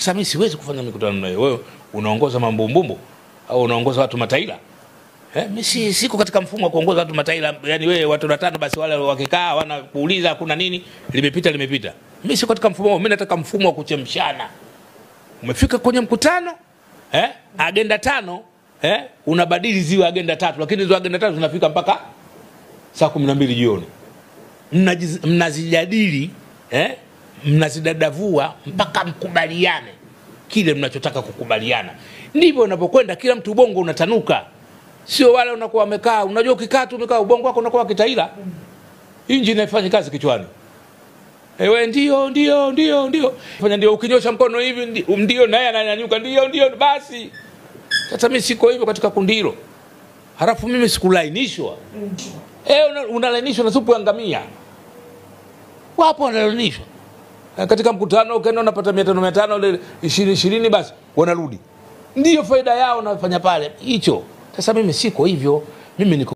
Sasa mimi siwezi kufanya mikutano na wewe. Unaongoza mambumbumbu au unaongoza watu mataila? Mimi siko katika mfumo wa kuongoza watu mataila. Yaani wewe watu watano basi wale wakikaa wanakuuliza kuna nini, limepita limepita. Mimi siko katika mfumo huo. Mimi nataka mfumo wa kuchemshana. Umefika kwenye mkutano, agenda 5, unabadili ziwe agenda 3, lakini hizo agenda 3 zinafika mpaka saa 12 jioni. Mnazijadili, mnazidadavua mpaka mkubaliane kile mnachotaka kukubaliana. Ndivyo unapokwenda, kila mtu ubongo unatanuka. Sio wale unakuwa umekaa, unajua ukikaa tu umekaa ubongo wako unakuwa kitaila. Injini haifanyi kazi kichwani. Ewe ndio ndio ndio ndio. Fanya ndio, ukinyosha mkono hivi ndio naye ananyanyuka ndio ndio basi. Sasa mimi siko hivyo katika kundi hilo. Halafu mimi sikulainishwa. Unalainishwa na supu ya ngamia. Wapo wanalainishwa. Katika mkutano ukaenda unapata 500 500 20 20 basi wanarudi. Ndio faida yao wanafanya pale hicho. Sasa mimi siko hivyo. Mimi niko